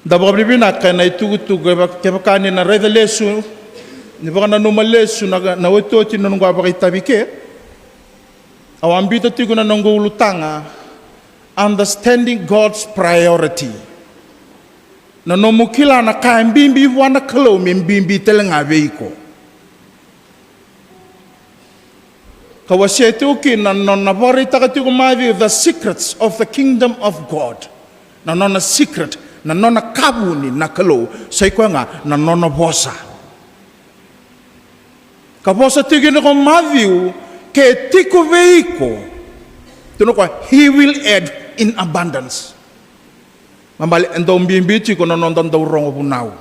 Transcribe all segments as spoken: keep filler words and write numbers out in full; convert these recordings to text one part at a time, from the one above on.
Da vakavinavinaka ena itukutuku, kevaka ni na raica lesu, ni vakananuma lesu na, na otioti ni noqu a vakaitavi ke. Au a biuta tiko na noqu ulutaga, Understanding God's Priority. Na nomu kila na ka e bibi vua na Kalou me bibi tale ga vei iko. Ka wasea tiko kina na nona vakaraitaka tiko Maciu, the secrets of the kingdom of God. Na nona secret, na nona ka vuni na Kalou, sa i koya ga na nona vosa. Ka vosa tiko kina ko Maciu, ke tiko vei iko, tukuna o koya, he will add in abundance. Baleta e dau bibi tiko na noda dau rogo vunau.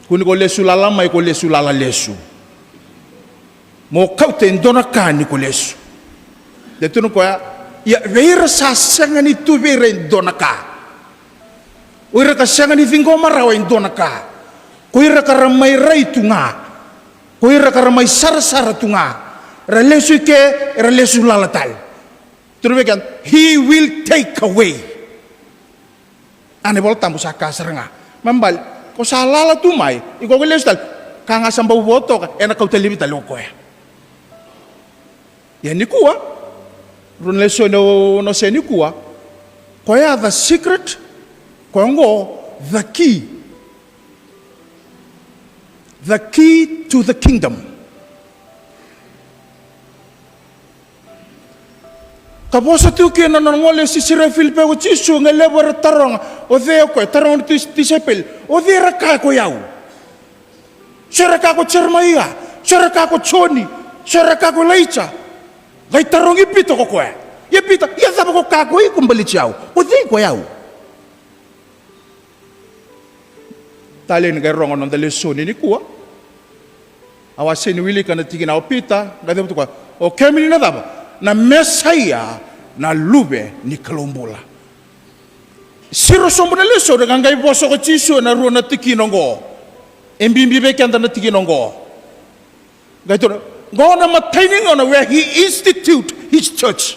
Kua ni ko lesu lala mai, ko lesu lala lesu. Mo kauta e dua na ka ni ko lesu. De tukuna o koya, ia vei ira sa sega ni tu vei ira e dua na ka. O ira ka sega ni ciqoma rawa e dua na ka. Ko ira ka ra mai rai tu ga. Ko ira ka ra mai sarasara tu ga. Ra lesu i ke, ra lesu lala tale. Tukuna vei keda, he will take away. A na iVola Tabu sa kaya sara ga. Baleta ko sa lala tu mai, iko ko lesu tale, ka ga sa bau vo toka, ena kauta laivi tale o koya. Ia nikua, rua na lesoni au na wasea nikua, koya the secret, koya oqo the key. The key to the kingdom. Ka vosa tu kina na nona gole sisira e Filipai ko Jisu, qai levu era taroga, o cei o koya, taroga na tis-, tisaipeli, o cei era kaya ko i au? So era kaya ko Jeremaia, so era kaya ko Joni, so era kaya ko Ilaija. Qai tarogi Pita ko koya. Ia Pita, ia cava ko kaya ko iko baleti au? O cei ko i au? Talei ni qai rogo na noda lesoni nikua. Au a sega ni wilika na tikina, o Pita qai cavuta o koya, o kemuni na cava? Na Mesaia, na Luve ni Kalou bula. Siro sobu na lesoni ka qai vosa ko Jisu ena rua na tikina oqo. E bibi vei keda na tikina oqo. Qai tukuna, qo na imatai ni gauna where he institute his church.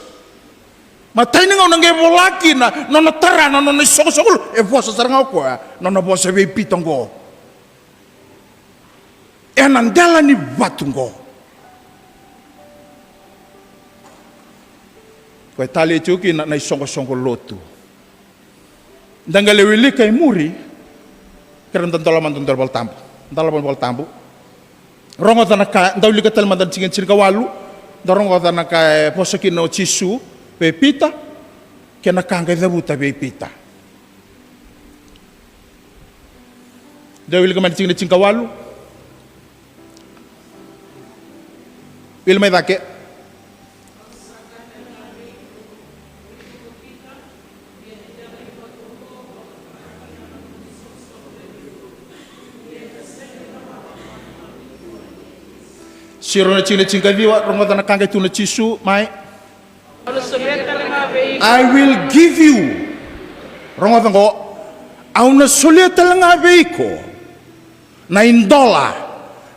Imatai ni gauna qai vola kina na nona tara na nona isoqosoqo lotu, e vosa sara ga o koya na nona vosa vei Pita oqo. Ena dela ni vatu oqo. Koya e talei tiko kina na isoqosoqo lotu. Da qai lai wilika e muri, kerea da dola mada na iVola Tabu. Dola mada na iVola Tabu. Rogoca na ka, da wilika tale mada na tikina tinikawalu, da rogoca na ka e vosa kina o Jisu vei Pita, kei na ka qai cavuta vei Pita. Da wilika mai na tikina tinikawalu. Wili mai cake. Siro na tikina tinikaciwa, rogoca na ka qai tukuna o Jisu mai. Au na solia tale ga vei iko. I will give you. Rogoca oqo. Au na solia tale ga vei iko na idola,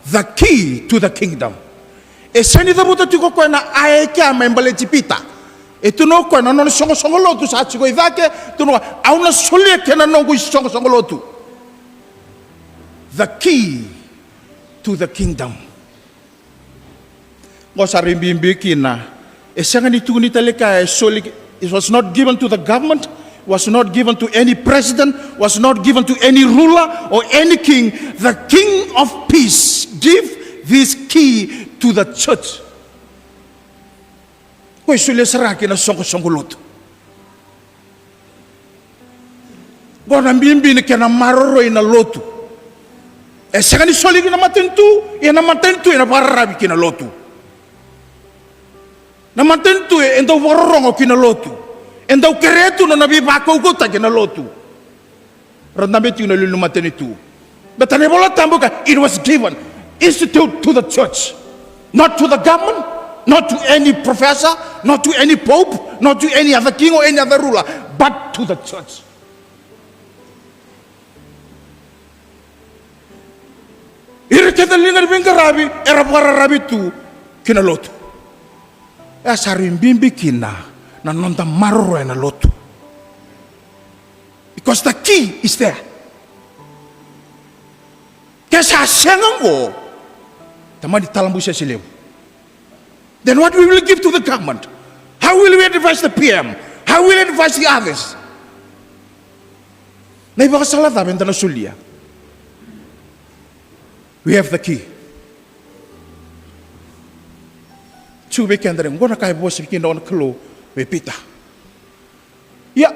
the key to the kingdom. E sega ni cavuta tiko o koya na a e kea mai baleti Pita. E tukuna o koya na nona isoqosoqo lotu sa tiko i cake, tukuna o koya, au na solia kina na noqu isoqosoqo lotu. The key to the kingdom. Qo sa rui bibi kina. E sega ni tukuni tale kaya e soli, it was not given to the government, was not given to any president, was not given to any ruler or any king. The King of Peace give this key to the church. Ko e solia sara kina soqosoqo lotu. Qo na bibi ni kena maroroi na lotu. E sega ni soli ki na matanitu, ia na matanitu ena vakararavi ki na lotu. Na matanitu e dau vakarorogo ki na lotu. E dau kerea tu na nona veivakaukauwataki na lotu. Ra dabe tiko na iliuliu ni matanitu. Baleta na iVola Tabu e kaya, it was given, institute to the church, not to the government, not to any professor, not to any pope, not to any other king or any other ruler, but to the church. Ira kece na liga ni veiqaravi era vakararavi tu ki na lotu. E sa rui bibi kina na noda maroroya na lotu. Iko Because the key is there. Ke sa sega qo, tamani talabui sese levu. Then what we will give to the government? How will we advise the P M? How will we advise the others? Na ivakasala cava eda na solia? We have the key. Tiko vei keda na qo na ka e vosa kina na Kalou vei Pita. Ia,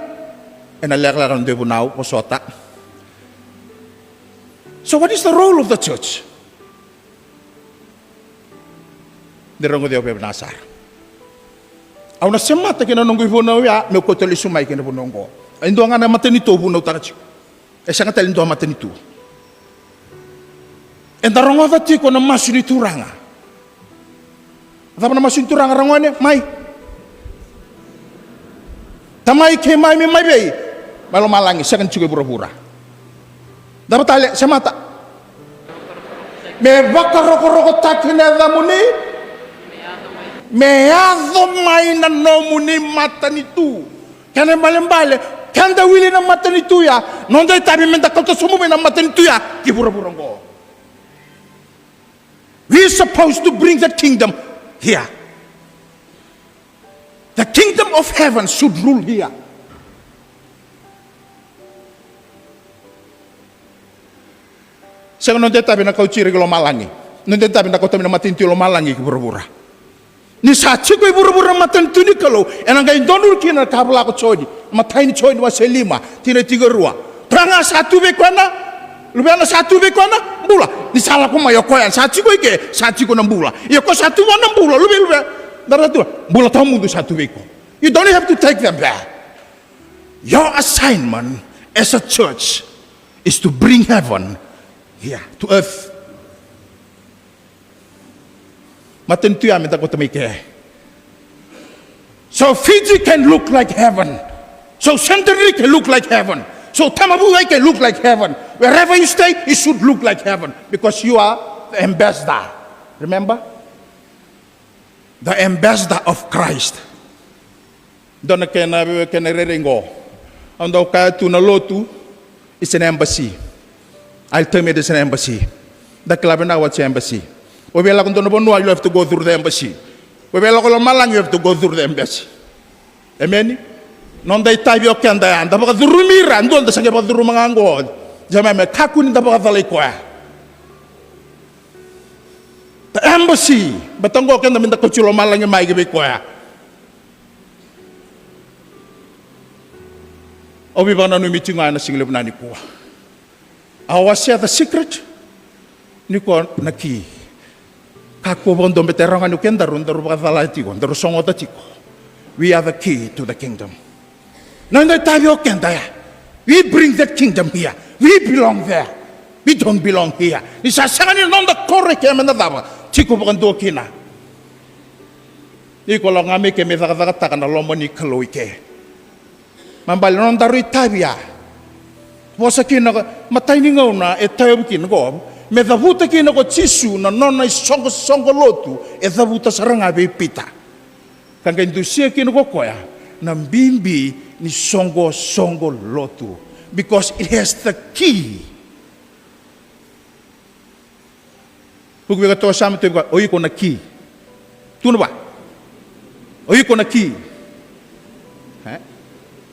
ena lekaleka na dua vunau vosota. So what is the role of the church? De rogoci au vei vinaka sara. Au na semata kei na noqu ivunau ya meu kauta lesu mai kei na vunau oqo. E dua ga na matanitu au vunautaka tiko. E sega tale ni dua matanitu. Eda rogoca tiko na masu ni Turaga. Cava na masu ni Turaga, ragone? Mai. Tamai keimami mai vei? Mai lomalagi, sega ni tiko e vuravura. Cava tale? Semata. Me vakarokorokotaki na yacamuni. Me yaco mai na nomuni matanitu. Kena ibalebale, keda wili na matanitu ya, noda itavi meda kauta sobu mai na matanitu ya ki vuravura oqo. We supposed to bring the kingdom here. The kingdom of heaven should rule here. Sega noda itavi na kauti ira ki lomalagi. Noda itavi na kauta mai na matanitu i lomalagi ki vuravura. Ni sa tiko i vuravura na matanitu ni Kalou, ena qai donuri kina na ka vola ko Joni, matai ni Joni wase lima, tikina e tinikarua. Turaga sa tu vei koya na, luvena sa tu vei koya na bula. Ni sa lako mai o koya, sa tiko i ke, sa tiko na bula. Ia ko sa tu vua na bula, luve, luve, na ra tu, bula tawamudu sa tu vei ko. You don't have to take them there. Your assignment as a church is to bring heaven here to earth. Matanitu ya meda kauta mai ke. So Fiji can look like heaven. So Centenary can look like heaven. So Tamavuai can look like heaven. Wherever you stay, it should look like heaven because you are the ambassador. Remember? The ambassador of Christ. Dua na kena, kena rairai qo. Au dau kaya tu na lotu, it's an embassy. I'll term it as an embassy. Da kila vinaka what's embassy. O via lako dua na vanua, you have to go through the embassy. O via lako lomalagi, you have to go through the embassy. Emeni? Noda itavi o keda ya, da vakacurumi ira, dua da sa qai vakacuruma ga qo. Sa me, me kakua ni da vakacalai koya. The embassy, baleta qo keda meda kauti lomalagi mai ki vei koya. Au veivakananumi tiko ga ena siga levu na nikua. Au wasea the secret, ni ko na ki. Kakua vakadua beta e rawa ga ni o kedaru daru vakacala tiko, daru sogota tiko. We are the key to the kingdom. Na noda itavi o keda ya. We bring that kingdom here. We belong there. We don't belong here. Ni sa sega ni noda koro i ke meda cava, tiko vakadua kina. Ni ko lako ga mai ke me cakacakataka na loma ni Kalou i ke. Baleta na nodaru itavi ya. Vosa kina ko, matai ni gauna e tauyavu kina ko, me cavuta kina ko Jisu na nona isoqosoqo lotu, e cavuta sara ga vei Pita. Ka qai dusia kina ko koya na bibi ni soqosoqo lotu. Because it has the key. Vuki vei koya toka sara, tukuna vua, o iko na ki. Tukuna vua, o iko na ki. E?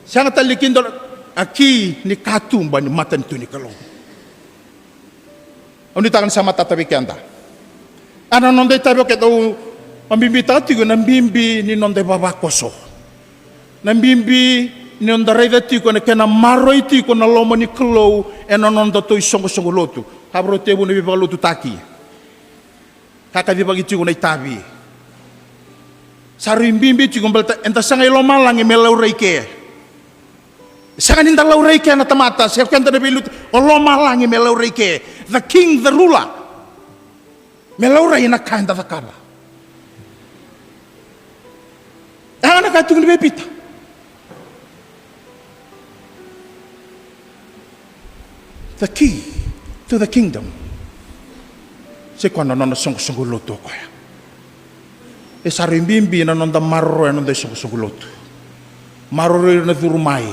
Sega tale ni ki dua, a ki ni katuba ni matanitu ni Kalou. Au nuitaka ni sa matata vei keda. A na noda itavi o keda, au bibitaka tiko na bibi ni noda ivavakoso. Na bibi ni noda raica tiko na kena maroroi tiko na loma ni Kalou ena nodatou isoqosoqo lotu. Ka vakarotevu na veivakalotutaki. Ka kacivaki tiko na itavi. Sa rui bibi tiko baleta eda sega i lomalagi me laurai ke. Sega ni da laurai ke na tamata, se keda na veiliutaki, o lomalagi me laurai ke. The king, the ruler. Me laurai na ka eda cakava. E a na ka e tukuni vei Pita. The key to the kingdom. Sai koya na nona soqosoqo lotu o koya. E sa rui bibi na noda maroroi na noda isoqosoqo lotu. Maroroi ira na curu mai.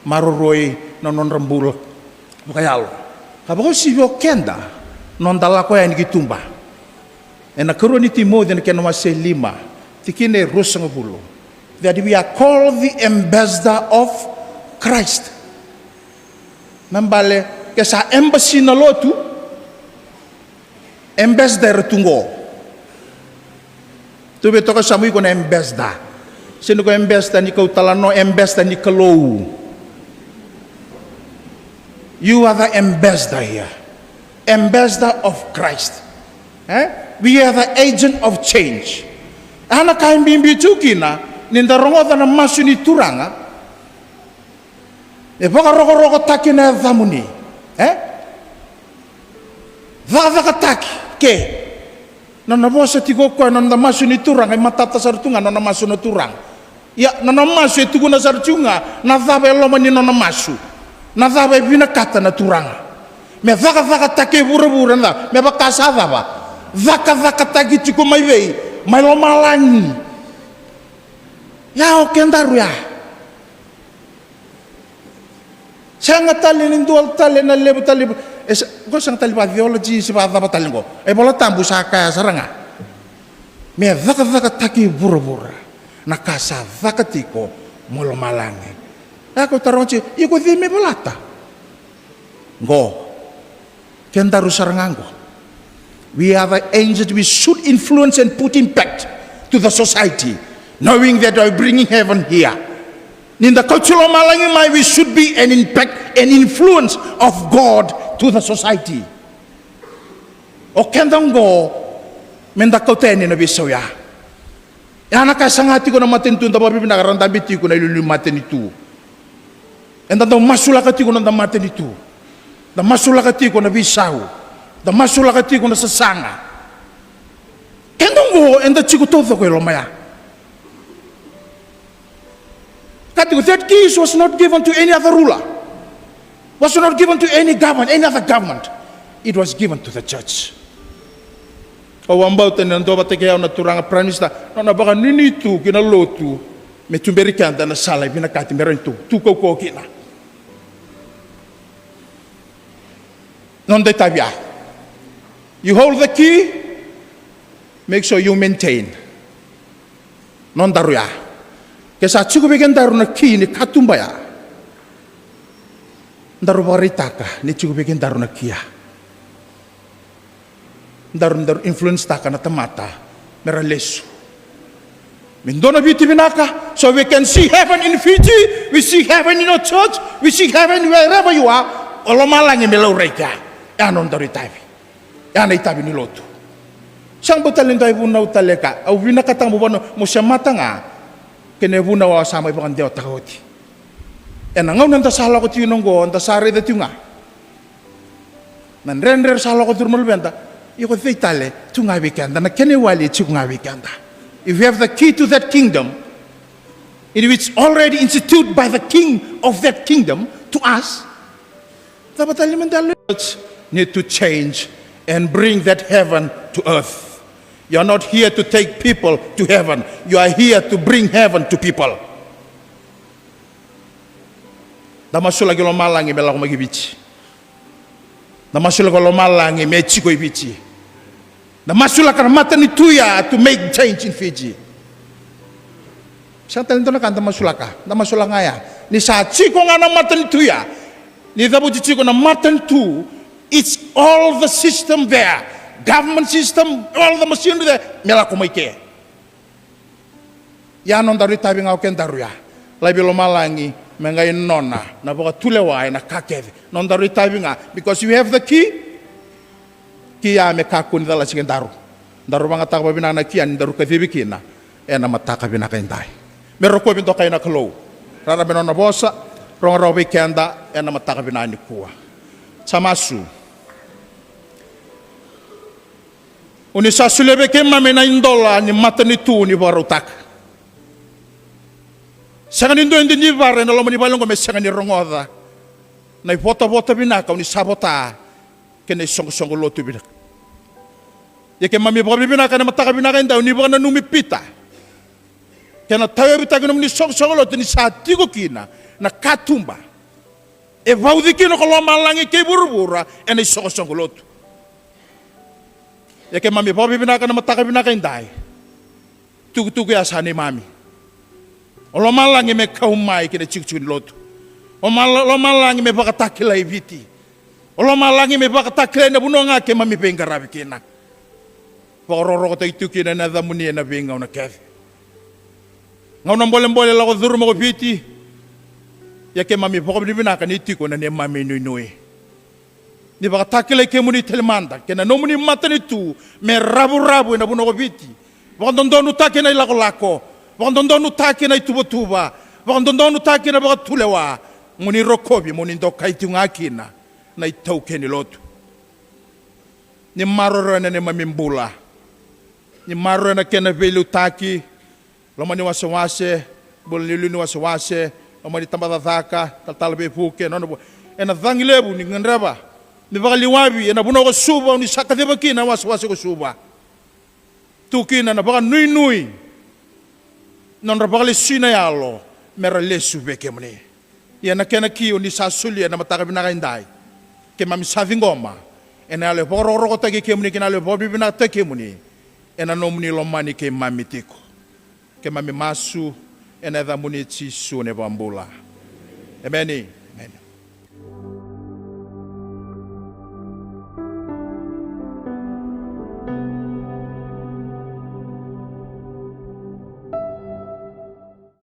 Maroroi na nodra bula vakayalo. Ka vakauasivi o keda noda lako yani ki tuba. Ena karua ni Timoci na kena wase lima, tikina e ruasagavulu, that we are called the ambassador of Christ. Me bale ke sa embassy na lotu, ambassador era tu qo. Tu vei toka sa mu iko na ambassador. Se ni ko ambassador ni kau talano, ambassador ni Kalou. You are the ambassador here. Ambassador of Christ. Eh? We are the agent of change. Ana ka e bibi tu kina ni da rogoca na masu ni Turaga. E vakarokorokotaki na yacamuni. Eh? Cakacakataki ke. Nona vosa tiko o koya, nona masu ni Turaga, e matata sara tu ga nona masu na Turaga. Ia, nona masu e tukuna sara tiko ga na cava e loma ni nona masu. Na cava e vinakata na Turaga. Me cakacakataki e vuravura na cava, me vaka sa cava. Cakacakataki tiko mai vei, mai lomalagi. Ia o kedaru ya. Sega tale ni dua tale na levu tale. E sa, qo sega tale va theology se va cava tale qo. E Vola Tabu sa kaya sara ga. Me cakacakataki vuravura na ka sa caka tiko mo lomalagi. E ko taroga tiko, iko cei me volata? Qo. Kedaru sara ga qo. We are the angels, we should influence and put impact to the society, knowing that we are bringing heaven here. Ni da kauti lomalagi mai, we should be an impact, an influence of God to the society. O keda qo, me da kauta yani na veisau ya. Ya na ka e saga tiko na matanitu, da vakavinavinaka ra dabe tiko na iliuliu matanitu. Eda dau masulaka tiko na noda matanitu. Da masulaka tiko na veisau. Da masulaka tiko na sasaga. Keda oqo eda tiko taucoko e loma ya. Ka tiko, that keys was not given to any other ruler. Was not given to any government, any other government. It was given to the church. Au vakabauta ni na duavata kei au na turaga Prime Minister, nona vakanuinui tu ki na lotu, me tuberi keda na sala e vinakati me rawa ni tu, tu kaukaua kina. Noda itavi ya. You hold the key, make sure you maintain. Nodaru ya. Ke sa tiko vei kedaru na key ni katuba ya, daru vakaraitaka ni tiko vei kedaru na key ya. Daru, daru influence taka na tamata me ra lesu. Me dua na Viti vinaka, so we can see heaven in Fiji, we see heaven in our church, we see heaven wherever you are. O lomalagi me laurai kea. Ya nodaru itavi. Ya na itavi ni lotu. Sa bau tale dua ivunau tale ka au vinakata mo vanua mo semata ga. Kena ivunau au sa mai vakadewataka oti. Ena gauna da sa lako tiko na oqo, da sa raica tiko ga na dredre sa lako curu na luveda. Iko cei tale, tu ga vei keda, na kena iwali e tiko ga vei keda. If we have the key to that kingdom, in which already instituted by the king of that kingdom to us, cava tale me da le- Church need to change and bring that heaven to earth. You are not here to take people to heaven. You are here to bring heaven to people. Da masulaki lomalagi me lako mai ki Viti. Da masulaki lomalagi me tiko i Viti. Da masulaka na matanitu ya to make change in Fiji. Sa tale dua na ka da masulaka, da masulaka ga ya. Ni sa tiko ga na matanitu ya, ni cavuti tiko na matanitu, it's all the system there. Government system, all the machinery there, me lako mai ke. Ya nodaru itavi ga o kedaru ya. Lai vei lomalagi me qai nona na vakatulewa ena ka kece. Nodaru itavi ga, because you have the key. Ki ya me kakua ni calasi kedaru. Daru vagataka vavinaka na ki ya ni daru kacivi kina ena mataka vinaka edai. Me rokovi dokai na Kalou. Rara me nona vosa, rogo rawa vei keda ena mataka vinaka nikua. Sa masu. O ni sa solia vei keimami na idola ni matanitu ni vakarautaka. Sega ni dua e didivara ena loma ni vale oqo me sega ni rogoca na ivotavota vinaka o ni sa vota kei na isoqosoqo lotu vinaka. Ia keimami vakavinavinaka ena mataka vinaka edai o ni vakananumi Pita. Kena tauyavutaki nomuni soqosoqo lotu ni sa tiko kina na katuba. E vauci kina ko lomalagi kei vuravura ena isoqosoqo lotu. Ia keimami vakavinavinaka na mataka vinaka edai. Tukutuku ya sa neimami. O lomalagi me kau mai ki na itikotiko ni lotu. O mala-, lomalagi me vakatakilai Viti. O lomalagi me vakatakilai na vanua ga keimami veiqaravi kina. Vakarokorokotaki tu kina na yacamuni ena veigauna kece. Gauna bolebole lako curuma ko Viti. Ia keimami vakavinavinaka ni tiko na neimami inuinui. Ni vakatakilai kemuni tale mada kei na nomuni matanitu me ravuravu ena vanua ko Viti. Vakadodonutaki na ilakolako, vakadodonutaki na ituvatuva, vakadodonutaki na vakatulewa. Mo ni rokovi, mo ni dokai tiko ga kina na itaukei ni lotu. Ni maroroya na neimami bula. Ni maroroya na kena veiliutaki, loma ni wasewase, bula ni liuliu ni wasewase, loma ni tabacakacaka, talatala veivuke, nona vu-, ena cagi levu ni gadreva ni vakaliwavi ena vanua ko Suva, o ni sa kacivaka kina na wasewase ko Suva. Tu kina na vakanuinui, nodra vakalesui na yalo, mera lesu vei kemuni. Ia na kena ki o ni sa solia ena mataka vinaka edai. Keimami sa ciqoma ena yalo e vakarokorokotaki kemuni kei na yalo e vakavinavinakataki kemuni. Ena nomuni lomani keimami tiko. Keimami masu ena yacamuni Jisu na iVakabula. Emeni. Emeni.